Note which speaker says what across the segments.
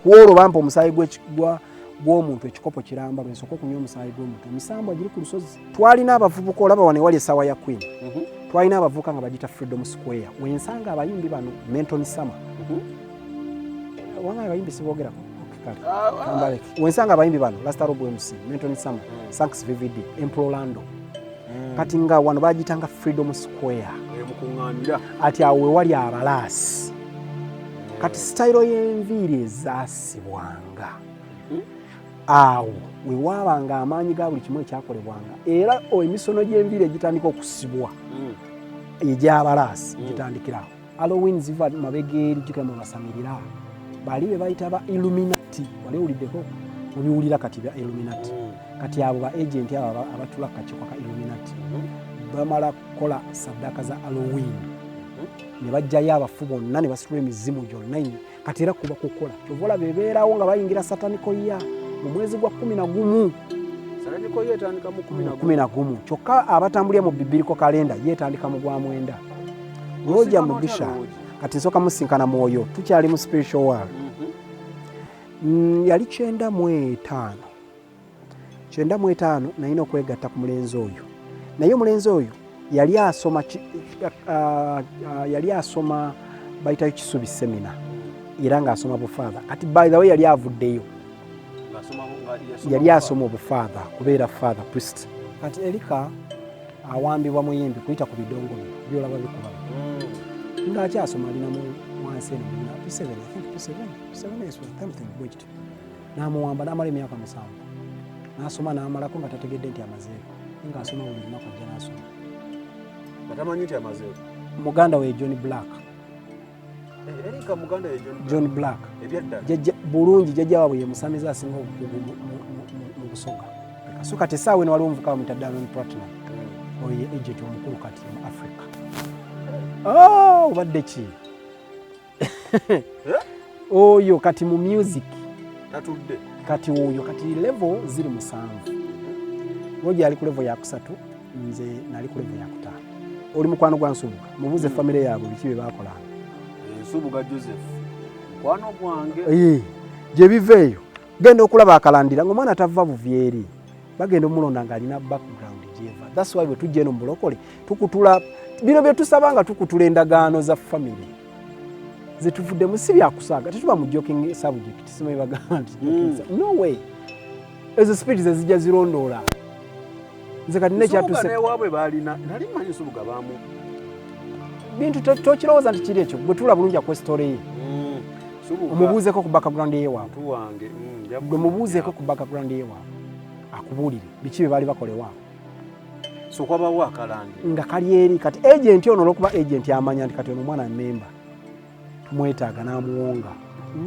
Speaker 1: Ku olwo bampa omusaayi gw'omuntu ekikopo kiramba, lwensooka okunywa omusaayi gw'omuntu. Emisambwa giri ku lusozi. Twalina abavubuka, olaba wano ewali essaawa ya Queen. Twalina abavubuka nga bagiyita Freedom Square, wensanga abayimbi bano, Menton Summer. Wanga abayimbi siboogerako. Okay, kale. Wensanga abayimbi bano, Rasta Rob MC, Menton Summer, Sanks VVD, Emprolando. Kati nga wano bagiyitanga Freedom Square.
Speaker 2: Mukuŋŋaanira.
Speaker 1: Ati awo wewali abalaasi. Kati sitayiro y'enviiri ezaasibwanga awo wewaabanga amaanyi ga buli kimu ekyakolebwanga, era emisono gy'enviiri egitandika okusibwa egy'abalaasi gitandikira awo. Halloween ziva mabega eri, jjukira mwe basamirira bali be bayita ba Illuminati. Wali owuliddeko? Mubiwulira kati bya Illuminati. Kati abo ba agent abo abatula ku kakiiko ka Illuminati bamala kukola saddaaka za Halloween ne bajjayo abafu bonna ne basitula emizimu gyonna. Kati era kuba kukola, kyova olaba ebeerawo nga bayingira satanic year mu mwezi gwa 11.
Speaker 2: Satanic year etandika mu 11.
Speaker 1: 11, kyokka abatambulira mu biblical calendar yeetandika mu gwa 9. Roger Mugisha, kati nsooka musinkana mwoyo, tukyali mu spiritual world. Yali 95, 95 nalina okwegatta ku mulenzi oyo, naye omulenzi oyo yali asoma yali asoma bayitayo Kisubi Seminar, era ng'asoma bufaatha. Kati by the way yali avuddeyo, yali asoma obufaatha, kubeera father priest. Kati Erika awambibwa muyimbi kuyita ku bidongo bino byolaba bikuba, ng'akyasoma, alina mu wansi eno mulina P7, I think P7, P7 is something bwe kityo. N'amuwamba n'amala emyaka 7 n'asoma n'amalako nga tategedde nti amazeeko, naye ng'asoma buli lunaku ajja n'asoma.
Speaker 2: Nga tamanyi nti amazeeko.
Speaker 1: Muganda we John Black.
Speaker 2: Erika muganda ye John Black.
Speaker 1: John Black.
Speaker 2: Ebyaddala.
Speaker 1: Jjajja bulungi, jjajja waabwe ye musamize asinga obukugu mu Busoga. So kati essaawa eno waliwo omuvuka bamuyita Diamond Platnumz, oyo ye agent omukulu kati mu Africa. Oh, obadde ki oyo kati mu music?
Speaker 2: Tatudde.
Speaker 1: Kati oyo kati level ziri 7. Roger ali ku level yakusatu, nze nali ku level yakutaano. Oli mukwano gwa Nsubuga, mubuuze famire yaabwe biki bye bakolanga.
Speaker 2: Nsubuga Joseph mukwano gwange.
Speaker 1: Gye biva eyo genda okulaba akalandira ng'omwana tava buvi eri, bagenda omulonda ng'alina background gyeva. That's why bwe tujja eno mu bulokole tukutula bino bye tusaba, nga tukutula endagaano za family zetuvuddemu. Si byakusaaga, tetuba mu joking subject. Simanyi bagamba nti joking no way. Ezo spirit zezijja zirondoola. Nze kati
Speaker 2: Nsubuga
Speaker 1: nekyatuse
Speaker 2: newaabwe balina, nali mmanyi Nsubuga baamu.
Speaker 1: Bintu tokirowooza nti kiri ekyo. Gwe tula bulungi akuwa story ye.
Speaker 2: Nsubuga
Speaker 1: Omubuuzeeko ku background ye waabwe.
Speaker 2: Muntu wange. Nja
Speaker 1: Gwe mubuuzeeko ku background ye waabwe, akubuulire biki bye baali bakola ewaabwe.
Speaker 2: So kwabawo akalangi.
Speaker 1: Nga kali eri. Kati agent ono, olwokuba agent amanya nti kati ono omwana memba tumwetaaga, n'amuwonga.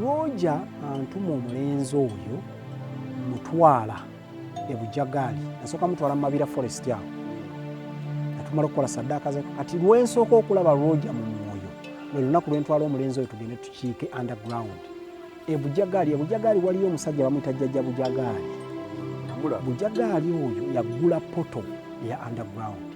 Speaker 1: Roger antuma omulenzi oyo, mutwala e Bujagaali. Nasooka mutwala mu Mabira Forest awo, natumala okukola saddaaka ze. Kati lwensooka okulaba Roger mu mwoyo lwe lunaku lwentwala omulenzi oyo tugende tukiike underground e Bujagaali. E Bujagaali waliyo omusajja bamuyita Jjajja Bujagaali.
Speaker 2: Namulaba.
Speaker 1: Bujagaali oyo yaggula portal eya underground.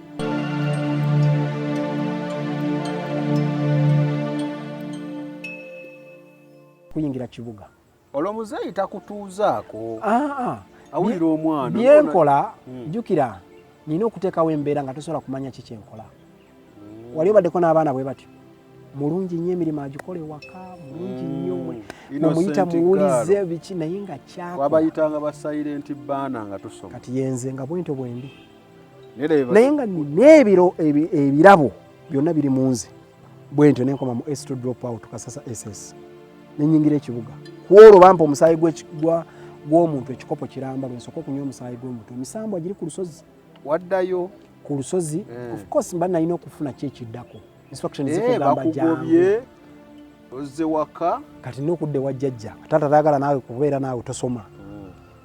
Speaker 1: Kuyingira kibuga.
Speaker 2: Olwo muzeeyi takutuuzaako?
Speaker 1: Aa.
Speaker 2: Awulira omwana.
Speaker 1: Byenkola, jjukira nina okuteekawo embeera nga tosobola kumanya ki kyenkola. Wali obaddeko n'abaana bwe batyo, mulungi nnyo, emirimu agikola ewaka mulungi nnyo, omuyita
Speaker 2: Innocent
Speaker 1: muwulize
Speaker 2: girl.
Speaker 1: biki, naye nga kyakola.
Speaker 2: Wabayitanga ba silent baana nga tusoma.
Speaker 1: Kati yenze nga bwentyo bwendi.
Speaker 2: Naye
Speaker 1: naye nga nina ebiro ebirabo byonna biri mu nze. Bwentyo nenkoma mu S2 drop out Kasasa SS, nenyingira ekibuga. Ku olwo bampa omusaayi gw'omuntu ekikopo kiramba, lwensooka okunywa omusaayi gw'omuntu. Emisambwa giri ku lusozi.
Speaker 2: Waddayo?
Speaker 1: Ku lusozi. Of course mba nalina okufuna ki ekiddako, instruction zikugamba
Speaker 2: bakugobye,
Speaker 1: jangu.
Speaker 2: Ozze waka.
Speaker 1: Kati nina okudda ewa jjajja. Taata tayagala naawe kubeera naawe tosoma.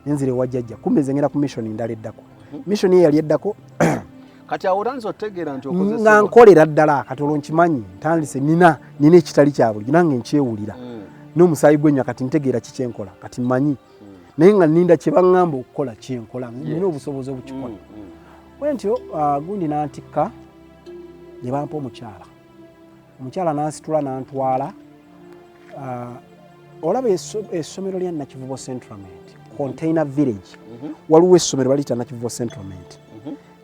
Speaker 1: Nenzira ewa jjajja, kumbe nze ngenda ku mission ndala eddako. Mission ye yali eddako.
Speaker 2: Kati awo otandise otegeera nti okozesebwa.
Speaker 1: Nga nkolera ddala. Kati olwo nkimanyi ntandise nina ekitali kya bulijjo, nange nkyewulira n'omusaayi gwenywa. Kati ntegeera ki kyenkola, kati mmanyi, naye nga nninda kye baŋŋamba okukola kyenkola, nina obusobozi obukikola. Bwe ntyo gundi n'antikka ne bampa omukyala. Omukyala n'ansitula n'antwala. Olaba essomero lya Nakivubo Centrament, Container Village. Waliwo essomero baliyita Nakivubo Centrament.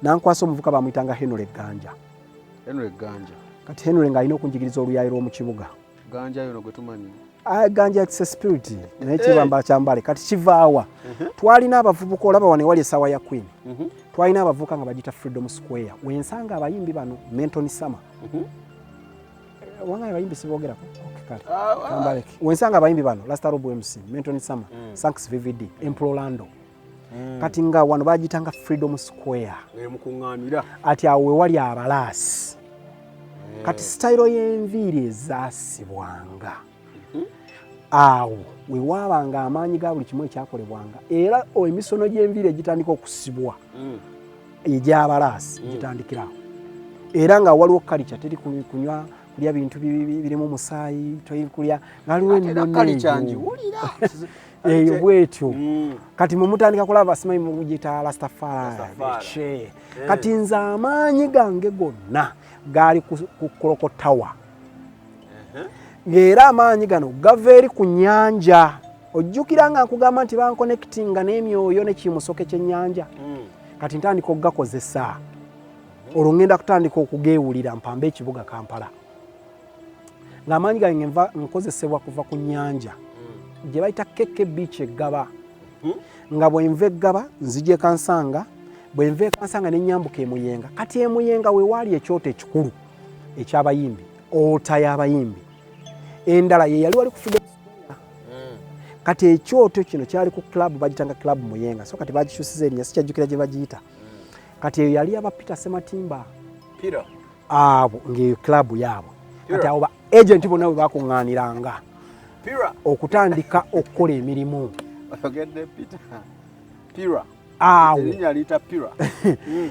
Speaker 1: Nankwasa omuvuka bamuyitanga Henry Ganja.
Speaker 2: Henry Ganja.
Speaker 1: Kati Henry ng'alina okunjigiriza oluyayi lw'omu kibuga.
Speaker 2: Ganja yono gwe tumanyi?
Speaker 1: Ah, ganja, it's a spirit, naye kibambala kyambale. Kati kivaawa? Twalina abavubuka, olaba wano ewali essaawa ya Queen, twalina abavubuka nga bagita Freedom Square, wensanga abayimbi bano, Menton Summer. Wangaye abayimbi sibogerako. Okay, kale. Kambaleke. Wensanga abayimbi bano, Lasta Rob MC, Menton Summer, Sanks VVD, Emprolando. Kati nga wano bagitanga Freedom Square.
Speaker 2: Emukuŋŋaanira.
Speaker 1: Ati awo wewali abalaasi. Kati sitayiro y'enviiri ezaasibwanga awo wewaabanga amaanyi ga buli kimu ekyakolebwanga, era emisono gy'enviiri egitandika okusibwa egy'abalaasi gitandikira awo. Era nga waliwo kalica, teri kunywa, kulya bintu birimu omusaayi, teri kulya, nga waliwo
Speaker 2: Ate era
Speaker 1: ennono
Speaker 2: kalica
Speaker 1: eyo.
Speaker 2: Ngiwulira.
Speaker 1: Eyo bwetyo. Kati mwe mutandika kulaba simanyi mugiyita Rastafari.
Speaker 2: Rastafari.
Speaker 1: Che. Kati nze amaanyi gange gonna gaali ku Clock Tower, ng'era amaanyi gano gava eri ku nnyanja. Ojjukira nga nkugamba nti bankonectinga n'emyoyo nekimusoke ky'ennyanja. Kati ntandika okugakozesa, olwo ngenda kutandika okugeewulira mpambe ekibuga Kampala, ng'amaanyi gange nva nkozesebwa kuva ku nnyanja gye bayita Keke Beach eggaba. Nga bwenva eggaba nzija ekansanga, bwenva ekansanga nenyambuka emuyenga. Kati emuyenga wewaali ekyoto ekikulu ekyabayimbi, altar y'abayimbi endala ye yali wali ku Freedom Square. Kati ekyoto kino kyali ku club bagitanga Club Muyenga, so kati bagikyusiza erinnya, sikyajjukira gye bagiyita. Kati eyo yali aba Peter Sematimba.
Speaker 2: Pira.
Speaker 1: Abo ng'eyo club yaabwe. Kati abo ba agent bonna bwe bakuŋŋaaniranga
Speaker 2: Pira.
Speaker 1: okutandika okukola emirimu.
Speaker 2: Oyogedde Peter Pira.
Speaker 1: Awo.
Speaker 2: Erinnya liyita Pira.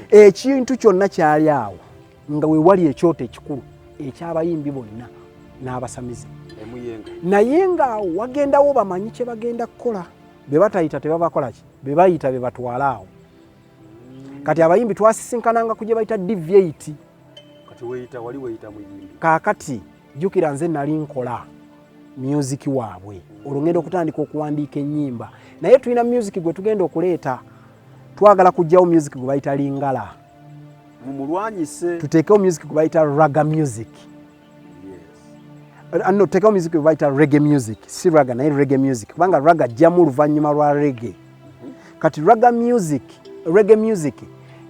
Speaker 1: Ekintu kyonna kyali awo, nga wewali ekyoto ekikulu ekyabayimbi bonna n'abasamize.
Speaker 2: Emuyenga.
Speaker 1: Naye ng'awo wagendawo bamanyi kye bagenda kukola, be batayita tebabakola ki, be bayita be batwala awo. Kati abayimbi twasisinkananga ku gye bayita DV8.
Speaker 2: Kati weyita, wali weyita muyimbi?
Speaker 1: Kaakati jjukira nze nali nkola music waabwe, olwo ngenda okutandika okuwandiika ennyimba, naye tulina music gwe tugenda okuleeta. Twagala kuggyawo music gwe bayita lingala.
Speaker 2: Mumulwanyise.
Speaker 1: Tuteekewo music gwe bayita ragga music. No, tuteekewo music gwe bayita reggae music, si ragga, naye reggae music, kubanga ragga ajjamu oluvannyuma lwa reggae. Kati ragga music, reggae music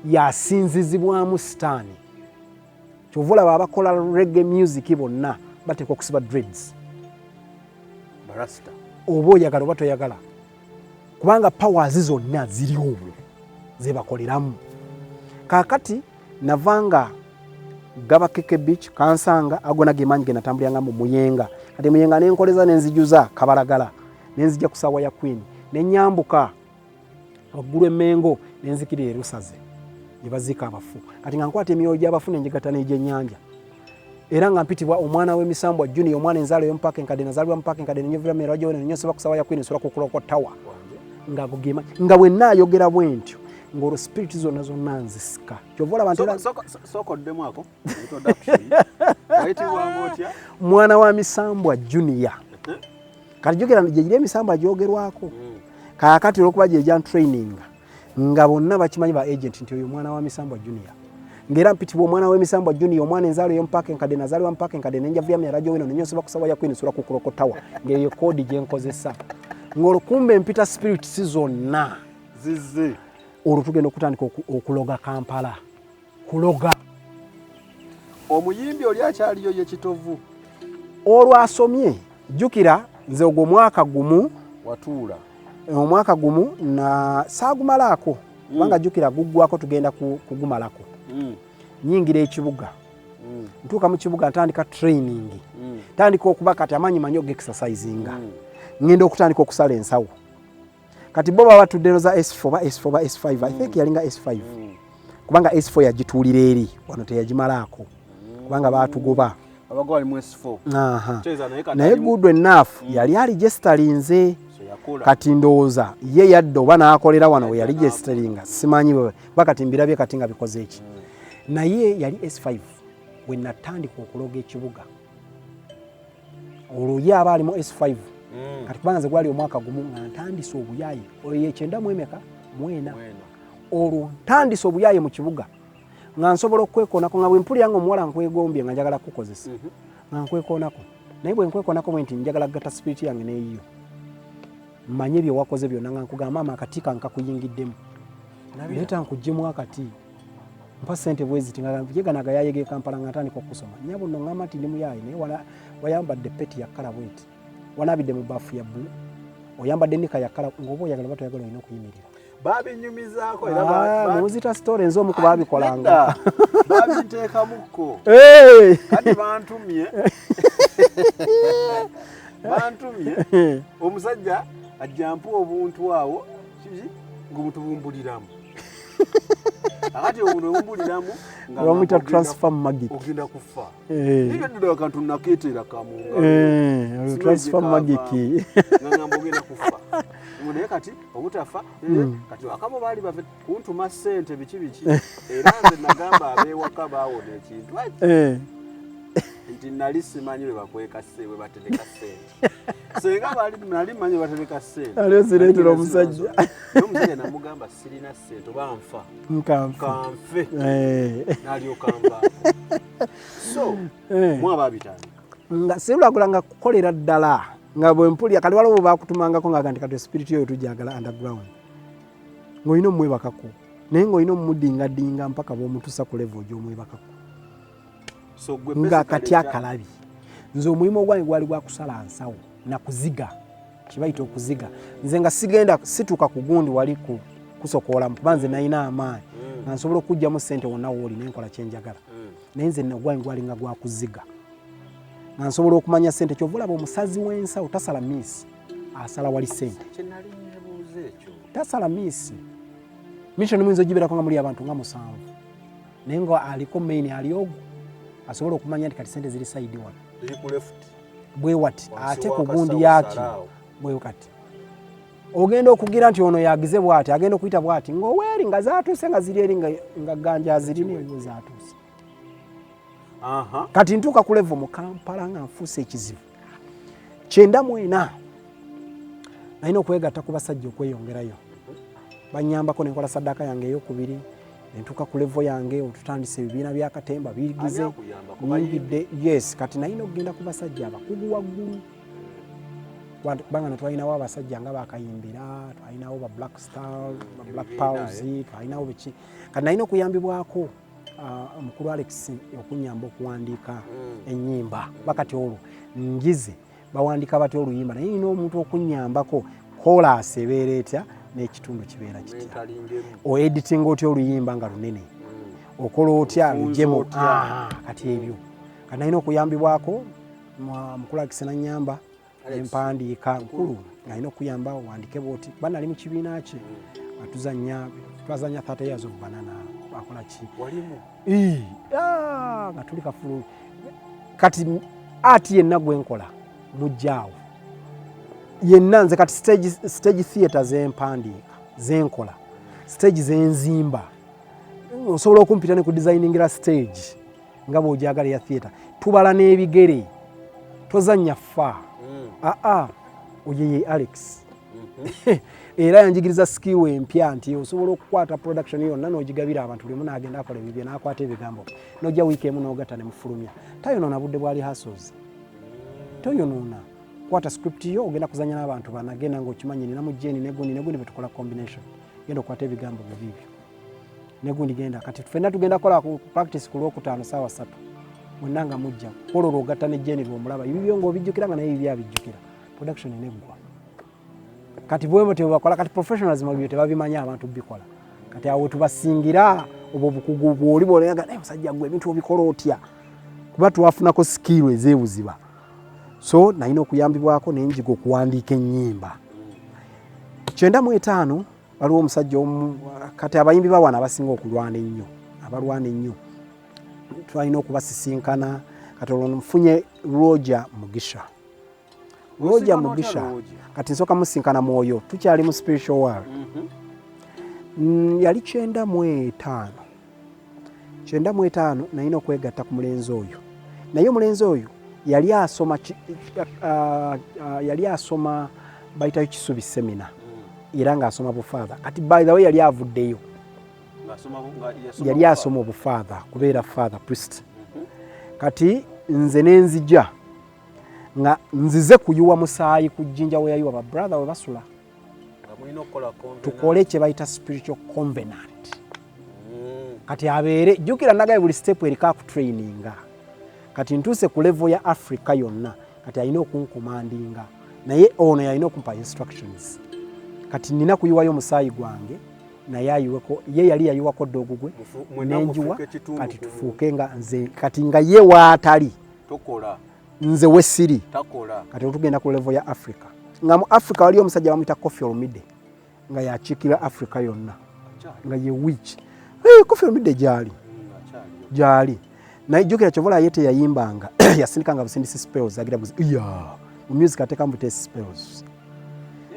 Speaker 1: yasinzizibwamu sitaani. Kyova olaba abakola reggae music bonna bateekwa okusiba dreads.
Speaker 2: Barasta.
Speaker 1: Oba oyagala oba toyagala, kubanga powers zonna ziri omwo zebakoleramu. Kaakati navanga Gaba Keke Beach, Kansanga, agona gemaanyi ge natambuliranga mu Muyenga. Kati Muyenga nenkoleza nenzijuza Kabalagala, nenzija ku saawa ya Queen, nenyambuka waggulu Emmengo, nenzikirira Erusaze gye baziika abafu. Kati nga nkwata emyoyo gy'abafu nenjigatta n'egyennyanja, era nga mpitibwa omwana w'emisambwa Junior, omwana enzaalo y'omupaka enkadde, nazaalibwa mupaka enkadde, nenyovera merajo nenyoseba ku saawa ya Queen, nsula ku Clock Tower. Nga gugema nga bwe naayogera bwe ntyo, ng'olwo spirit zonna zonna nzisika. Kyova olaba nti
Speaker 2: Sooka oddemu ako introduction. Wayitibwanga otya?
Speaker 1: Mwana wa misambwa Junior. Kati jjukira gye giri emisambwa gyogerwako. Kaakati olwokuba gye gya training, nga bonna bakimanyi ba agent nti oyo mwana wa misambwa Junior, ng'era mpitibwa omwana w'emisambwa Junior, omwana enzaalo y'omupaka enkadde, nazaalibwa mupaka enkadde, nenjavu ya myalajo weno, nenyoseba ku saawa ya Queen, nsula ku Clock Tower. Ng'eyo koodi gye nkozesa, ng'olwo kumbe mpita spirits zonna.
Speaker 2: Zizze.
Speaker 1: Olwo tugenda okutandika okuloga Kampala, kuloga.
Speaker 2: Omuyimbi oli akyaliyo ye Kitovu?
Speaker 1: Olwo asomye. Jjukira nze ogwo omwaka gumu
Speaker 2: Watuula.
Speaker 1: Omwaka gumu na saagumalaako, kubanga jjukira guggwako tugenda kugumalako. Nyingira ekibuga, ntuuka mu kibuga, ntandika training, ntandika okuba kati amaanyi manyi ogexercisinga. Ngenda okutandika okusala ensawo. Kati bo baba batudde za S4 ba S4 ba S5, I think yalinga S5, kubanga S4 yagituulira eri wano, teyagimalaako kubanga baatugoba.
Speaker 2: Abago bali mu S4.
Speaker 1: Aha.
Speaker 2: Kitegeeza naye kati
Speaker 1: naye good enough yali aliregisterinze.
Speaker 2: So yakola.
Speaker 1: Kati ndowooza ye yadda oba n'akolera wano we yali registeringa, simanyi kuba kati mbirabye kati nga bikoze eki. Naye yali S5 we natandika okuloga ekibuga. Olwo ye aba ali mu S5. Kati kubanga nze gwali omwaka gumu nga ntandise obuyaye, oyo yekyenda mwemeka mwena, olwo ntandise obuyaye mu kibuga nga nsobola okwekoonako, nga bwempulira nga omuwala nkwegombye nga njagala kukozesa, nga nkwekoonako, naye bwe nkwekoonako bwe nti njagala kugatta spirit yange n'eyiyo, mmanye bye wakoze byonna, nga nkugamba maama akati kankakuyingiddemu, leeta nkuggyemu akati, mpa sente bweziti, nga yegana agayaye ge Kampala, nga ntandika okusoma. Nyabo nno ngamba nti ndi muyaaye, naye wayambadde peti ya kkala bweti, wanaabidde mu baafu ya bbulu, oyambadde nika ya kkala, ng'oba oyagala oba toyagala olina okuyimirira.
Speaker 2: Babinyumizaako era
Speaker 1: Muzita story, nze omu ku baabikolanga.
Speaker 2: Babinteekamukko. Kati bantumye omusajja ajja mpa obuntu awo kiki ng'omutubumbuliramu, akati obuntu obumbuliramu.
Speaker 1: Bamuyita transfer magic.
Speaker 2: Ogenda kufa. Naye ddala akantu naketeera kamunga.
Speaker 1: Transfer magic.
Speaker 2: Ngamba ogenda kufa. Ngo naye kati obutafa, kati akabo baali bave kuntuma ssente biki biki, era nze nagamba ab'ewaka baawona ekintu ekyo nti nali simanyi bwe bakweka bwe batereka ssente. Senga baali nali mmanyi bwe batereka ssente.
Speaker 1: Ali ozireetera omusajja.
Speaker 2: Naye omusajja namugamba sirina ssente, oba nfa
Speaker 1: nkanfe.
Speaker 2: Kanfe. N'alyoka nvaako. So mwaba bitandika.
Speaker 1: Nga sirulagula nga kukolera ddala, nga bwe mpulira kati waliwo bwe bakutumangako nga nti kati spirit yoyo tujagala underground, ng'olina omwebakako, naye ng'olina omudingadinga mpaka bw'omutuusa ku level gy'omwebakako.
Speaker 2: So gwe
Speaker 1: nga
Speaker 2: basically
Speaker 1: kati akalabi nze omulimu ogwange gwali gwa kusala nsawo nakuziga, kibayita okuziga. Nze nga sigenda situka ku gundi wali ku kusokoolamu, kuba nze nalina amaanyi nga nsobola okuggyamu sente wonna wooli nenkola kyenjagala. Naye nze nagwange gwali nga gwakuziga, nga nsobola okumanya sente. Kyova olaba omusazi w'ensawo tasala miss, asala wali sente.
Speaker 2: Kyenali nebuuza ekyo.
Speaker 1: Tasala miss. Mission muyinza ogibeerako nga muli abantu nga musanvu, naye nga aliko main ali ogwo asobola okumanya nti kati sente ziri side wano.
Speaker 2: Ziri ku left.
Speaker 1: Bwe wati.
Speaker 2: Wansi
Speaker 1: ate ku
Speaker 2: w'akasawo
Speaker 1: gundi yaki
Speaker 2: salaawo.
Speaker 1: Bwe kati ogenda okugira nti ono yagize bwati, agenda okuyita bwati, ng'oweeri nga zatuuse, nga ziri eri, nga ganja azirina eyo zatuuse. Kati ntuuka ku level mu Kampala nga nfuuse ekizibu. 94 nalina okwegatta ku basajja okweyongerayo, banyambako nenkola saddaaka yange eyokubiri, nentuuka ku level yange otutandisa ebibiina bya katemba bigize.
Speaker 2: Ani akuyamba? Ku bayimbi?
Speaker 1: Nyingidde, yes. Kati nalina okugenda ku basajja abakugu waggulu, kubanga no twalinawo abasajja nga bakayimbira, twalinawo ba Black Star, ba Black
Speaker 2: Ebibiina,
Speaker 1: Pals, twalinawo biki. Kati nalina okuyambibwako mukulu Alex okunyamba okuwandiika ennyimba. Bakati olwo njize bawandika batya oluyimba, naye nina omuntu okunyambako chorus ebeera etya n'ekitundu kibeera kitya.
Speaker 2: Mentalingemu.
Speaker 1: Oeditinga otya oluyimba nga lunene, okola otya
Speaker 2: Ofunza
Speaker 1: lujjemu
Speaker 2: otya?
Speaker 1: Kati ebyo kati nalina okuyambibwako mukulu Alex nanyamba.
Speaker 2: Alex.
Speaker 1: Empandiika nkulu alina okuyamba wandike bwoti, kuba nali mu kibiina kye nga tuzanya, twazanya 30 years of banana, akola ki.
Speaker 2: Walimu?
Speaker 1: Ii, nga tuli kafulu. Kati ati yenna gwenkola mujjaawo yenna nze kati stage theatre zempandiika, zenkola stage, zenzimba, osobola okumpita ne ku designingira stage nga bw'ogyagala eya theatre. Tubala n'ebigere, tozannya fa. Aa, oyo ye Alex. Era yanjigiriza skill empya nti osobola okukwata production yonna n'ogigabira abantu, buli omu n'agenda akola ebibye, n'akwata ebigambo, n'ojja wiiki emu n'ogatta ne mufulumya. Tayonoona budde bwa rehearsals, toyonoona. Kwata script yo, ogenda kuzanya n'abantu banagenda ng'okimanyi nina mujeni negundi negundi betukola combination, genda okwata ebigambo byo biibyo negundi genda. Kati ffenna tugenda kukola ku practice ku Lwokutaano saawa 3, mwenna nga mujja kwolwo lwogatta ne jeni lwomulaba ebibyo ng'obijjukira nga naye ebibyo abijjukira, production neggwa. Kati bwe batyo bakola. Kati professionalism ebyo tebabimanyi abantu bikola. Kati awo tubasingira obwo obukugu bwoli bwolega, naye musajja gwe ebintu obikola otya? Kuba twafunako skill ezeebuziba. So nalina okuyambibwako nenjiga okuwandiika ennyimba. 95 waliwo omusajja omu, kati abayimbi bawana abasinga okulwana ennyo, abalwana ennyo twalina okubasisinkana. Kati olwo nfunye Roger Mugisha. Roger
Speaker 2: Osinkana otya?
Speaker 1: Mugisha.
Speaker 2: Roger?
Speaker 1: Kati nsooka musinkana mwoyo, tukyali mu spiritual world. Yali 95, 95 nalina okwegatta ku mulenzi oyo, naye omulenzi oyo Yali asoma bayitayo Kisubi Seminar, era ng'asoma bufaatha. Kati by the way yali avuddeyo. Yali asoma obufaatha, kubeera father priest. Kati nze nenzija nga nzize kuyiwa musaayi ku jjinja we yayiwa babrother we basula, tukole kye bayita spiritual covenant. Kati abeere, jjukira nagaye buli step eriko akutraininga. Kati ntuuse ku level ya Africa yonna, kati alina okuncommandinga, naye ono yalina okumpa instructions. Kati nina kuyiwayo omusaayi gwange, naye ayiweko. Ye yali yayiwako dda ogugwe, nenjiwa. Kati tufuuke nga nze, kati nga ye waatali, nze wesiri. Kati otugenda ku level ya Africa, nga mu Africa waliyo omusajja bamuyita Koffi Olomide, nga yakiikira Africa yonna, nga ye witch. Hey, Koffi Olomide gyali gyali, naye jjukira kyovola ye teyayimbanga, yasindikanga busindisi spells, agira buzi ya mu music, ateekamu butesi spells.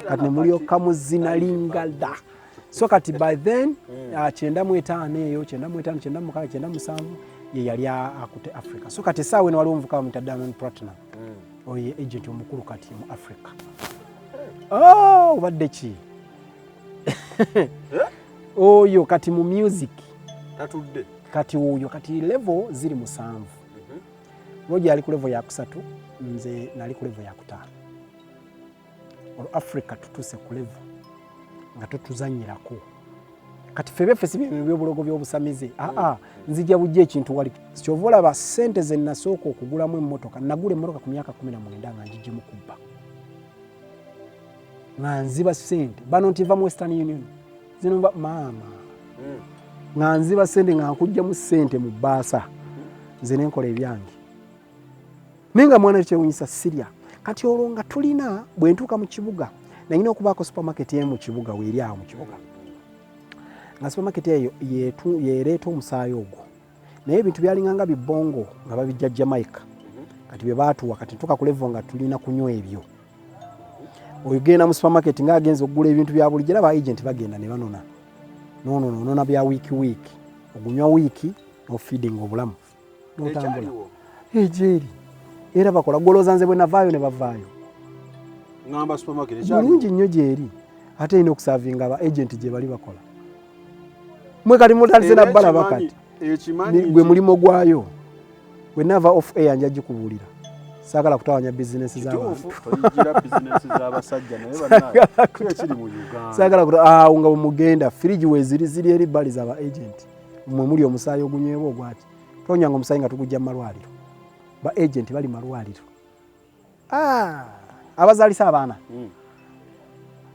Speaker 1: Kati ne mulyoka muzina lingala. So kati by then 95 eyo, 95, 96, 97, ye yali akute Africa. So kati essaawa eno waliwo omuvuka bamuyita Diamond Platnumz, oyo ye agent omukulu kati mu Africa. Oh, obadde ki oyo kati mu music?
Speaker 2: Tatudde.
Speaker 1: Kati oyo kati level ziri 7. Roger ali ku level yakusatu, nze nali ku level yakutaano. Olwo Africa tutuuse ku level nga totuzanyirako. Kati ffe byaffe si byebyo ebyobulogo by'obusamize. Aa, nzija bujja ekintu wali. Kyova olaba sente ze nasooka okugulamu emmotoka, nagula emmotoka ku myaka 19 nga njijjemu kubba, nga nziba sente bano nti nva mu Western Union zino nva maama, nga nziba sente, nga nkugjamu sente mu bbaasa, nze nenkola ebyange. Naye nga mwana kyewunyisa sirya. Kati olwo nga tulina, bwe ntuuka mu kibuga nalina okubaako supermarket emu mu kibuga, weeri awo mu kibuga, nga supermarket eyo yereeta omusaayi ogwo, naye ebintu byalinganga bibongo nga babijja Jamaica. Kati bye baatuwa, kati ntuuka ku level nga tulina kunywa ebyo. Ogenda mu supermarket ngaagenza okugula ebintu bya bulijjo, era ba agent bagenda ne banona nonono, onona bya wiiki wiiki, ogunywa wiiki nofeeding obulamu notambula. Egyeri era bakola golooza. Nze bwe navaayo ne bavaayo.
Speaker 2: Ngamba supermarket?
Speaker 1: Bulungi nnyo gyeri, ate erina okuservinga aba agent gye bali bakola. Mwe kati mutandise nabbalaba kati gwe mulimu gwayo. Bwe nava off air nja gikubuulira, saagala kutawanya bizinesi
Speaker 2: z'abantu.
Speaker 1: Saagala awo nga bwemugenda firiji weziri ziri eri bbali zaba agent. Mwe muli omusaayi ogunywebwa ogwaki, tonywanga omusaayi nga tugujja mu malwaliro. Ba agent bali malwaliro, ah, abazaalisa abaana.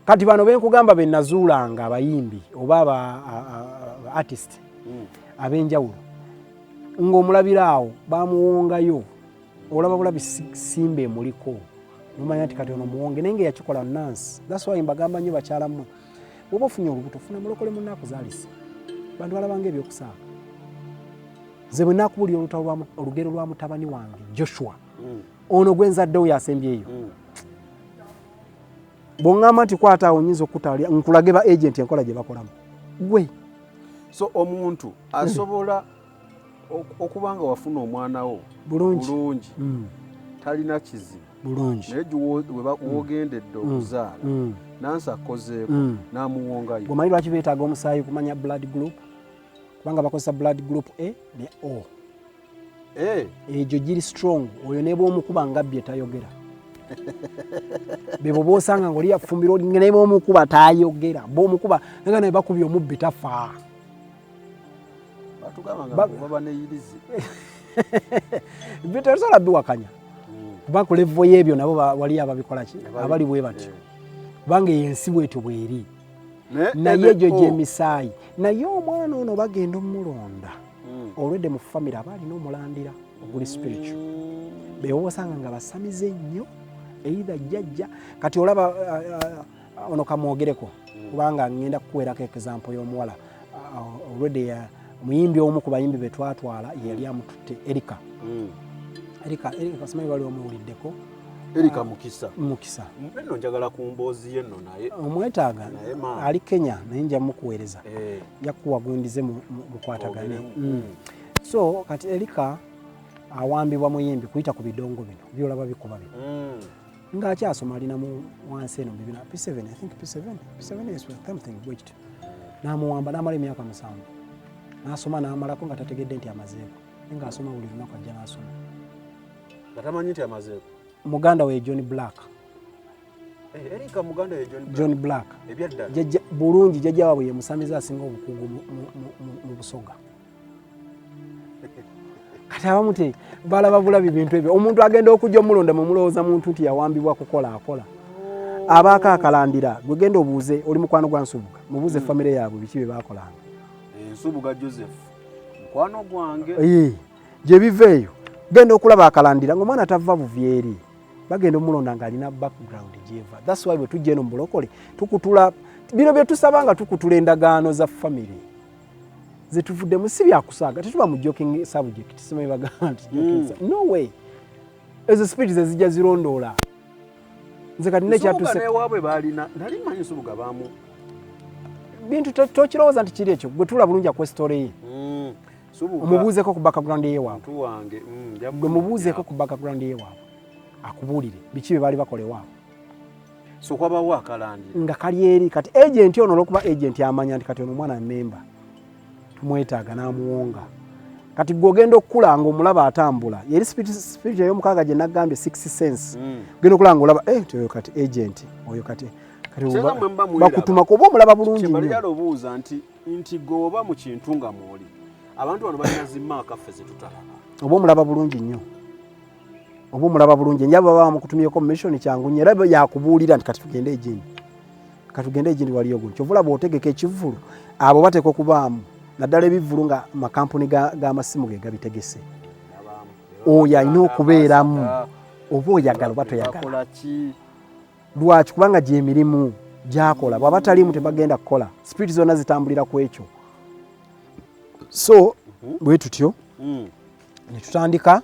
Speaker 1: Kati bano benkugamba benazuulanga abayimbi oba aba artist ab'enjawulo, ng'omulabira awo bamuwongayo, olaba bulabi simba emuliko nomanya nti kati ono muwonge, naye nga yakikola nansi. That's why mbagamba nnyo bakyala mmwe, bwoba ofunye olubuto funa mulokole munaaku zaalise. Bantu balabanga ebyokusaaga. Nze bwe nakubulira olutalo, olugero lwa mutabani wange Joshua, ono gwenzaddewo yasembyeyo, bw'oŋŋamba nti kwata awo nyinza okukutalya nkulage ba agent enkola gye bakolamu gwe.
Speaker 2: So omuntu asobola okuba nga wafuna omwana wo
Speaker 1: bulungi,
Speaker 2: bulungi, talina kizibu,
Speaker 1: bulungi,
Speaker 2: naye wogendedde okuzaala, nansi akozeeko, n'amuwongayo.
Speaker 1: Bw'omanyi lwaki beetaaga omusaayi kumanya blood group? Kubanga bakozesa blood group A ne O. Egyo giri strong. Oyo ne bw'omukuba nga bbye tayogera. Bebo bosanga nga oli yafumbira oli, naye bwomukuba tayogera, bwomukuba nga naye bakubye omubbi tafa.
Speaker 2: Batugamba nga baba neyirizi.
Speaker 1: Tosobola biwakanya, kuba ku level y'ebyo nabo waliyo ababikola ki, abali bwe batyo, kubanga eyo ensi bwetyo bweri. Naye egyo gyemisaayi. Naye omwana ono bagenda omulonda olwedde mu famire aba alina omulandira oguli spiritual, bebo osanga nga basamize nnyo, either jjajja. Kati olaba ono kamwogereko, kubanga ngenda kukuweerako example y'omuwala olwedde omuyimbi, omu ku bayimbi be twatwala ye yali amututte, Erika. Erika, Erika simanyi wali omuwuliddeko?
Speaker 2: Erika Mukisa.
Speaker 1: Mukisa.
Speaker 2: Nno njagala ku mboozi ye nno, naye
Speaker 1: omwetaaga.
Speaker 2: Naye maama.
Speaker 1: Ali Kenya, naye nja mukuweereza. Nja kukuwa gundize mukwatagane.
Speaker 2: Ogeremu.
Speaker 1: So kati Erika Awambibwa muyimbi kuyita ku bidongo bino byolaba bikuba bino. Ng'akyasoma, alina mu wansi eno mu bibina P7, I think P7, P7 is something bwe kityo. N'amuwamba n'amala emyaka 7, n'asoma n'amalako nga tategedde nti amazeeko, naye ng'asoma buli lunaku, ajja n'asoma.
Speaker 2: Nga tamanyi nti amazeeko.
Speaker 1: Muganda we John Black.
Speaker 2: Eh, Erika muganda ye John Black.
Speaker 1: John Black.
Speaker 2: Ebyaddala.
Speaker 1: Jjajja bulungi, jjajja waabwe ye musamize asinga obukugu mu Busoga. Kati abamu te balaba bulabi bintu ebyo. Omuntu agenda okujja omulonda, mumulowooza muntu nti yawambibwa kukola, akola abaako akalandira. Gwe genda obuuze, oli mukwano gwa Nsubuga, mubuuze famire yaabwe biki bye bakolanga.
Speaker 2: Nsubuga Joseph mukwano gwange.
Speaker 1: Ee, gye biva eyo. Genda okulaba akalandira ngaomwana tava buvi eri, bagenda omulonda ng'alina background gyeva. That's why bwe tujja eno mu bulokole tukutula bino bye tusaba, nga tukutula endagaano za famire zetuvuddemu. Si byakusaaga, tetuba mu joking subject. Simanyi bagamba nti joking no way. Ezo spirit zezijja zirondoola. Nze kati
Speaker 2: Nsubuga
Speaker 1: nekyatuse
Speaker 2: newaabwe balina, nali manyi Nsubuga bamu
Speaker 1: bintu tokirowooza nti kiri ekyo. Gwe tula bulungi akuwa story ye.
Speaker 2: Nsubuga
Speaker 1: Omubuuzeeko ku background ye waabwe.
Speaker 2: Muntu wange, nja
Speaker 1: Gwe mubuuzeeko ku background ye waabwe, akubuulire biki bye baali bakola ewaabwe.
Speaker 2: So kwabawo akalandira.
Speaker 1: Nga kali eri. Kati agent ono, olwokuba agent amanya nti kati ono omwana memba tumwetaaga, n'amuwonga. Kati gwe ogenda okukula nga omulaba atambula, yeri spirit ey'omukaaga gye nagambye, six sense. Genda okulaba nga olaba, eh, nti oyo kati agent oyo kati kati
Speaker 2: Singa mwe muba mwiraba.
Speaker 1: Bakutumako oba omulaba bulungi nnyo.
Speaker 2: Kyembalijala obuuza nti gwe oba mu kintu nga mwoli, abantu bano balina zimaaka ffe zetutalaba.
Speaker 1: Oba omulaba bulungi nnyo, oba omulaba bulungi nnyo. Baba bamukutumyeko mission, kyangu nnyo, era yakubuulira nti kati tugende egindi, katugende egindi, waliyo guno. Kyova olaba otegeka ekivvulu, abo bateeka okubaamu, naddala ebivvulu nga makampuni g'amasimu ge gabitegese. Oyo alina okubeeramu, oba oyagala oba toyagala.
Speaker 2: Bakola ki?
Speaker 1: Lwaki? Kubanga gyemirimu gyakola. Bwaba taliimu tebagenda kukola. Spirit zonna zitambulira ku ekyo. So bwe tutyo ne tutandika.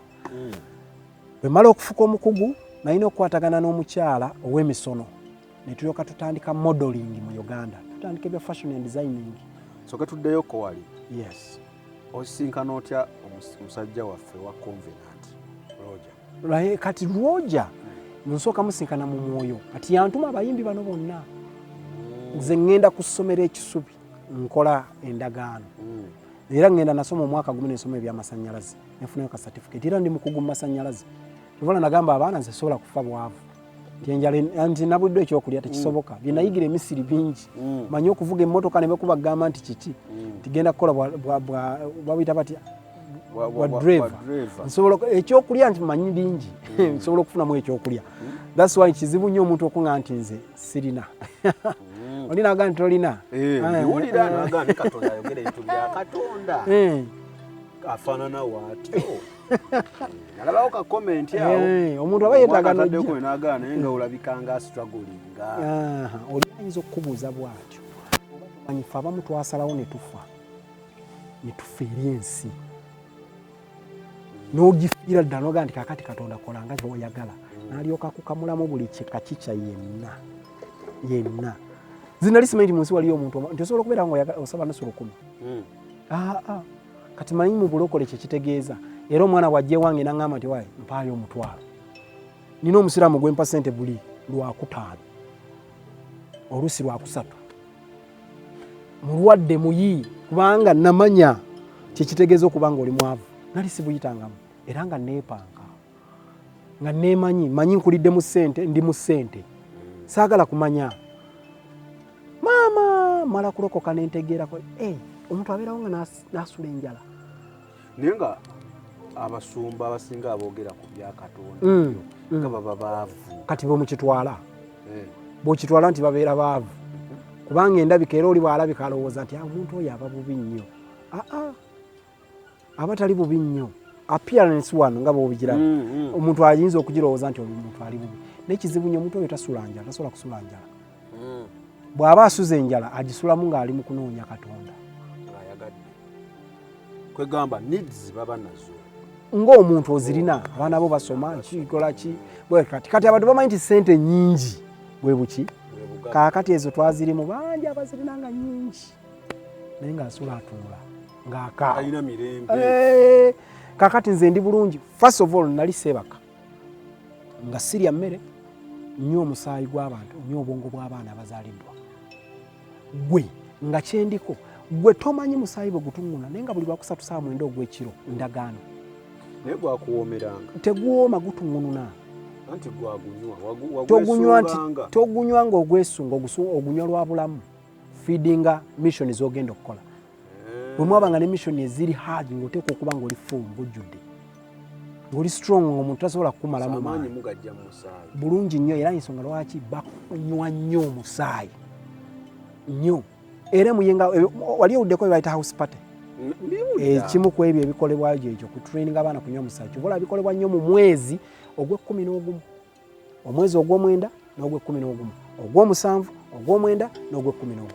Speaker 1: Bwe mala okufuka omukugu, nalina okukwatagana n'omukyala ow'emisono, ne tulyoka tutandika modeling mu Uganda, tutandika ebya fashion and designing.
Speaker 2: Soke tuddeyo ko wali.
Speaker 1: Yes.
Speaker 2: Osisinkana otya omusajja waffe wa Covenant, Roger?
Speaker 1: Kati Roger nsooka musinkana mu mwoyo. Kati yantuma abayimbi bano bonna. Nze ŋŋenda ku ssomero ekisubi, nkola endagaano, era ŋŋenda nasoma omwaka gumu, nensoma ebyamasanyalaze, nefunayo ka certificate, era ndi mukugu mu masanyalaze. Ovala nagamba abaana, nze sobola kufa bwavu nti enjala nti nabuddwa ekyokulya, tekisoboka. Bye nayigira emisiri bingi. Manyi okuvuga emmotoka, ne bekuba gamba nti kiki, tigenda kukola babuyita batya, bwa driver. Nsobola ekyokulya nti manyi bingi, nsobola okufunamu ekyokulya. That's why kizibu nnyo omuntu okuŋa nti nze sirina. Oli naga nti tolina.
Speaker 2: Eh, ndiwulira naga nti Katonda ayogera ebintu bya Katonda afaanana waatyo. Nalabawo ka comment awo.
Speaker 1: Eh, omuntu aba yeetaaga
Speaker 2: Omwana
Speaker 1: n'ojja.
Speaker 2: ataddeko n'agaana, naye nga olabika nga strugglinga.
Speaker 1: Aha, oli ayinza okukubuuza bw'atyo. Oba tomanyi, ffe abamu twasalawo ne tufa, ne tufa eri ensi, n'ogifiira ddala, nogaa nti kakati Katonda kola nga kyoyagala, n'alyoka akukamulamu buli kika kikya yenna yenna. Zinali simanyi nti mu nsi waliyo omuntu nti osobola okubeera nga osaba nusu 1000. Aa, kati manyi mu bulokole kyekitegeeza. Era omwana bw'ajja ewange naŋŋamba nti waayi mpaayo 500, nina omusiraamu gwempa sente buli Lwakutaano, oluusi Lwakusatu, mulwadde muyi, kubanga namanya kyekitegeeza okuba nga oli mwavu. Nali sibuyitangamu, era nga neepanka nga neemanyi, manyi nkulidde mu ssente, ndi mu ssente, saagala kumanya maama. Mala kulokoka nentegeerako, hey, omuntu abeerawo nga nasula enjala.
Speaker 2: Naye nga abasumba abasinga aboogera ku bya Katonda nga baba baavu.
Speaker 1: Kati bwemukitwala, bwokitwala nti babeera baavu kubanga endabika, era oli bw'alabika alowooza nti, "Ah, omuntu oyo aba bubi nnyo." Aa, aba tali bubi nnyo. Appearance wano nga bwobigiraba, omuntu ayinza okugirowooza nti oyo omuntu ali bubi, naye kizibu nnyo. Omuntu oyo tasula njala, tasobola kusula njala. Bw'aba asuza enjala, agisulamu ng'ali mu kunoonya Katonda.
Speaker 2: Ng'ayagadde kwegamba needs baba nazo.
Speaker 1: Ng'omuntu ozirina, abaana bo basoma, kikola ki bwe kati. Kati abantu bamanyi nti sente nyingi bwe buki.
Speaker 2: Bwe bugagga.
Speaker 1: Kaakati ezo twazirimu bangi, abazirina nga nyingi, naye ng'asula atunula ng'akaaba.
Speaker 2: Alina mirembe.
Speaker 1: Eh, Kakati nze ndi bulungi. First of all, nali seebaka nga sirya mmere, nywa omusaayi gw'abantu, nywa obwongo bw'abaana abazaaliddwa. Gwe nga kyendiko, gwe tomanyi musaayi bwe gutuŋŋuna, naye nga buli lwakusatu saa 9 ogw'ekiro ndagaano.
Speaker 2: Naye gwakuwoomeranga?
Speaker 1: Teguwooma, gutuŋŋununa.
Speaker 2: Anti gwagunywa.
Speaker 1: Togunywa nti
Speaker 2: wagwesuubanga.
Speaker 1: Togunywa ng'ogwesunga, ogunywa lwa bulamu, feedinga mission z'ogenda okukola. Bwe mwabanga ne mission eziri hard, ng'oteekwa okuba ng'oli full, ng'ojjudde, ng'oli strong, ng'omuntu tasobola kukumalamu
Speaker 2: amaanyi.
Speaker 1: Maanyi.
Speaker 2: Mugajja mu musaayi.
Speaker 1: Bulungi nnyo, era ensonga lwaki bakunywa nnyo omusaayi nnyo. Era muyenga wali owuddeko bye bayita house party?
Speaker 2: Mbiwulira.
Speaker 1: Ekimu ku ebyo ebikolebwayo gyekyo ku training abaana kunywa musaayi. Kyova olaba bikolebwa nnyo mu mwezi ogw'e-11, omwezi ogw'omwenda n'ogw'e-11, ogw'omusanvu, ogw'omwenda n'ogw'e-11.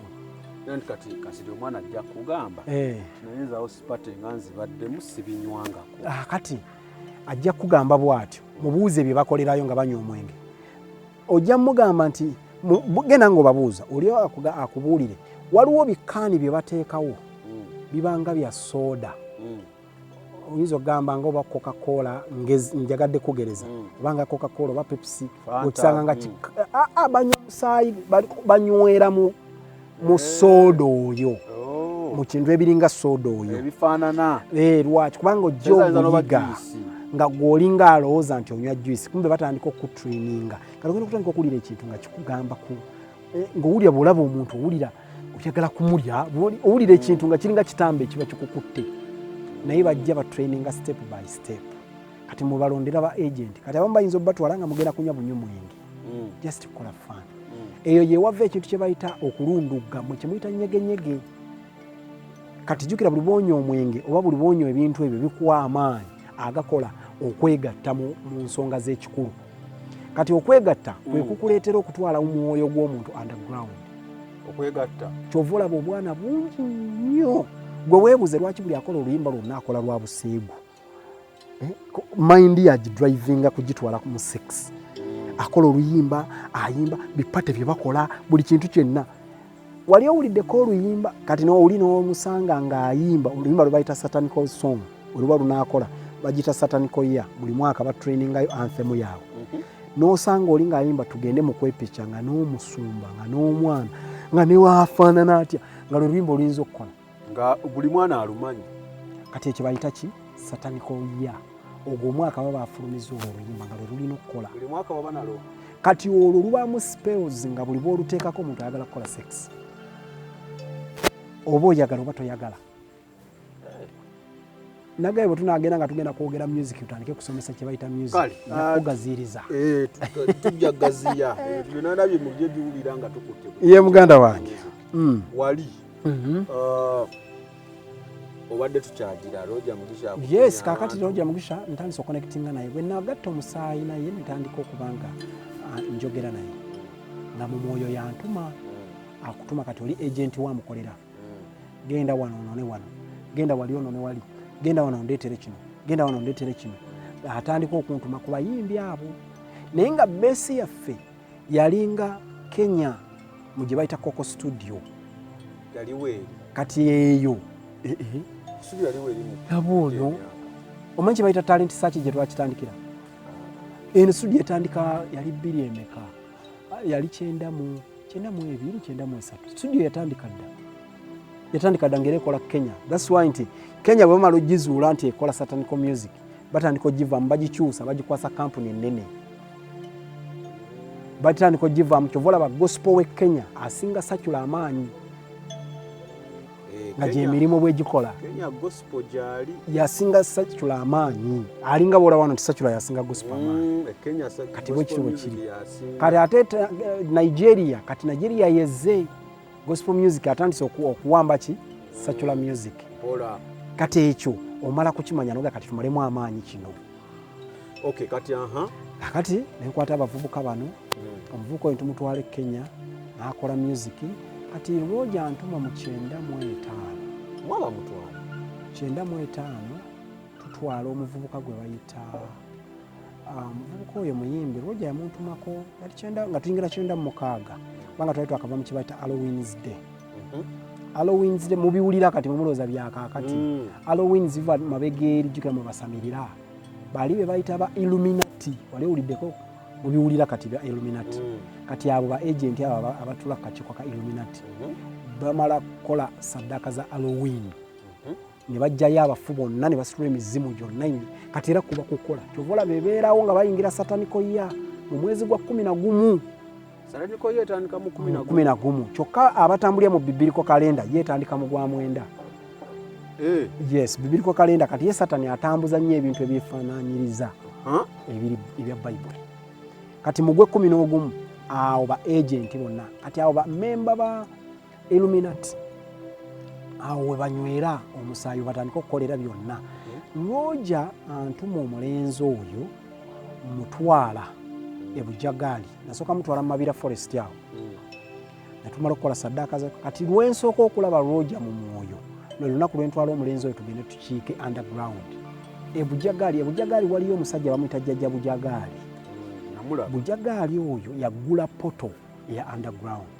Speaker 2: Era nti kati kasiri omwana ajja kugamba, naye nze house party nga nzibaddemu, sibinywangako.
Speaker 1: Ah, kati ajja kugamba bw'atyo, mubuuze bye bakolerayo nga banywa omwenge. Ojja mugamba nti genda ng'obabuuza, oli akubuulire. Waliwo bikaani bye bateekawo, bibanga bya sooda. Oyinza okugamba nga oba Coca-Cola, njagadde kugereza, oba nga Coca-Cola oba Pepsi.
Speaker 2: Fanta.
Speaker 1: Okisanga nga banywa omusaayi, banywera mu sooda oyo.
Speaker 2: Oh.
Speaker 1: Mu kintu ebiringa sooda oyo.
Speaker 2: Ebifaanana.
Speaker 1: Eh, lwaki? Kubanga ojja
Speaker 2: Tezaayinza n'oba
Speaker 1: oguyiga
Speaker 2: juice.
Speaker 1: Nga gweolinga alowooza nti onywa juice, kumbe batandika okutraininga. Kati ogenda okutandika okuwulira ekintu nga kikugamba ku ng'owulira bw'olaba omuntu owulira oyagala kumulya, owulira ekintu nga kiringa kitambo ekiba kikukutte. Naye bajja batraininga step by step. Kati mubalondera ba agent. Kati abamu bayinza obubatwala nga mugenda kunywa bunywi mwenge, just kukola fun. Eyo yewava ekintu kye bayita okulundugga, mwe kyemuyita nyegenyege. Kati jjukira, buli bwonywa omwenge oba buli bwonywa ebintu ebyo, bikuwa amaanyi agakola okwegatta mu nsonga z'ekikulu. Kati okwegatta kwe kukuleetera okutwala omwoyo gw'omuntu underground.
Speaker 2: Okwegatta.
Speaker 1: Kyova olaba obwana bungi nnyo. Gwe weebuze lwaki buli akola oluyimba lwonna akola lwa buseegu. Mind yagidrivinga kugitwala mu sex. Akola oluyimba, ayimba bipate bye bakola, buli kintu kyonna. Wali owuliddeko oluyimba kati oli n'omusanga ng'ayimba oluyimba lwe bayita satanical song, oluba lunaakola bagiyita satanical year, buli mwaka batrainingayo anthem yaabwe. N'osanga oli ng'ayimba tugende mu kwepica, nga n'omusumba, nga n'omwana, nga newaafaanana atya, nga lwe luyimba oluyinza okukola.
Speaker 2: Nga buli mwana alumanyi.
Speaker 1: Kati ekyo bayita ki? Satanical year. Ogwo omwaka baba bafulumiza olwo oluyimba nga lwe lulina okukola.
Speaker 2: Buli mwaka baba nalwo.
Speaker 1: Kati olwo lubaamu spells, nga buli bwoluteekako omuntu ayagala kukola sex, oba oyagala oba toyagala. Nagaye bwe tunagenda nga tugenda kwogera music, tutandike kusomesa kye bayita music.
Speaker 2: Kale,
Speaker 1: Kugaziiriza.
Speaker 2: Eh, tujja gaziya. Ebyo byonna nabyo mujje biwulira nga tukutte
Speaker 1: Ye muganda wange.
Speaker 2: Wali obadde tukyagira Roger Mugisha akutumya
Speaker 1: Yes, kakati
Speaker 2: abantu.
Speaker 1: Roger Mugisha ntandise oconnectinga naye bwe nagatta omusaayi naye, ntandika okuba nga njogera naye nga mu mwoyo yantuma. Akutuma, kati oli agent wamukolera, genda wano onone wano, genda wali onone wali, genda wano ondeetere kino, genda wano ondeetere kino. Atandika okuntuma ku bayimbi abo, naye nga base yaffe yalinga Kenya mu gye bayita Coco Studio.
Speaker 2: Yaliwo eri?
Speaker 1: Kati eyo
Speaker 2: Studio yaliwo eri mu
Speaker 1: Laba ono.
Speaker 2: Kenya.
Speaker 1: Omanyi kye bayita talent search gye twakitandikira? Eno studio etandika yali bbiri emeka? Yali 92, 93. Studio yatandika dda, yatandika dda ngera ekola Kenya. That's why nti Kenya bwe bamala ogizuula nti ekola satanical music, batandika ogivaamu, bagikyusa, bagikwasa kampuni ennene, batandika ogivaamu. Kyova olaba gospel we Kenya asinga secular amaanyi,
Speaker 2: Eh,
Speaker 1: nga
Speaker 2: Kenya-
Speaker 1: gyemirimu bwegikola.
Speaker 2: Kenya gospel gyali.
Speaker 1: Yasinga secular amaanyi, alinga bwola wano nti secular yasinga gospel amaanyi.
Speaker 2: Kenya
Speaker 1: Kati bwe kityo
Speaker 2: gospel
Speaker 1: bwe
Speaker 2: music
Speaker 1: kiri.
Speaker 2: yasinga.
Speaker 1: Kati ate Nigeria, kati Nigeria yezze gospel music atandise okuwamba ki secular music.
Speaker 2: Mpola.
Speaker 1: Kati ekyo omala kukimanya noga kati tumalemu amaanyi kino.
Speaker 2: Okay, kati aha.
Speaker 1: Kakati nenkwata abavubuka bano. Omuvubuka oyo tumutwala e Kenya n'akola music. Kati Roger ntuma mu 95.
Speaker 2: Mwaba mutwala.
Speaker 1: 95 tutwala omuvubuka gwe bayita omuvubuka oyo muyimbi. Roger yamuntumako yali kyenda, nga tuyingira 96, kubanga twali twakava mu kye bayita Halloween's Day. Halloween zire mubiwulira kati mumulowooza byakaakati. Halloween ziva mabega eri, jjukira mwe basamirira bali be bayita ba Illuminati. Wali owuliddeko? Mubiwulira kati bya Illuminati. Kati abo ba agent abo abatula ku kakiiko ka Illuminati bamala kukola saddaaka za Halloween ne bajjayo abafu bonna ne basitula emizimu gyonna. Kati era kuba kukola, kyova olaba ebeerawo nga bayingira satanic year mu mwezi gwa 11.
Speaker 2: Satanic year etandika mu 11.
Speaker 1: 11. Kyokka abatambulira mu biblical calendar ye etandika mu gwa 9. Yes, biblical calendar. Kati ye Satani atambuza nnyo ebintu ebyefaanaanyiriza ebiri ebya Bayibuli. Kati mu gw'ekkumi n'ogumu awo ba agent bonna, kati awo ba memba ba Illuminati awo we banywera omusaayi, batandika okukolera byonna. Roger antuma omulenzi oyo, mutwala e Bujagaali. Nasooka mutwala mu Mabira Forest awo netumala okukola saddaaka za. Kati lwensooka okulaba Roger mu mwoyo lwe lunaku lwentwala omulenzi oyo tugende tukiike underground e Bujagaali. E Bujagaali waliyo omusajja bamuyita Jjajja Bujagaali.
Speaker 2: Namulaba.
Speaker 1: Bujagaali oyo yaggula portal eya underground.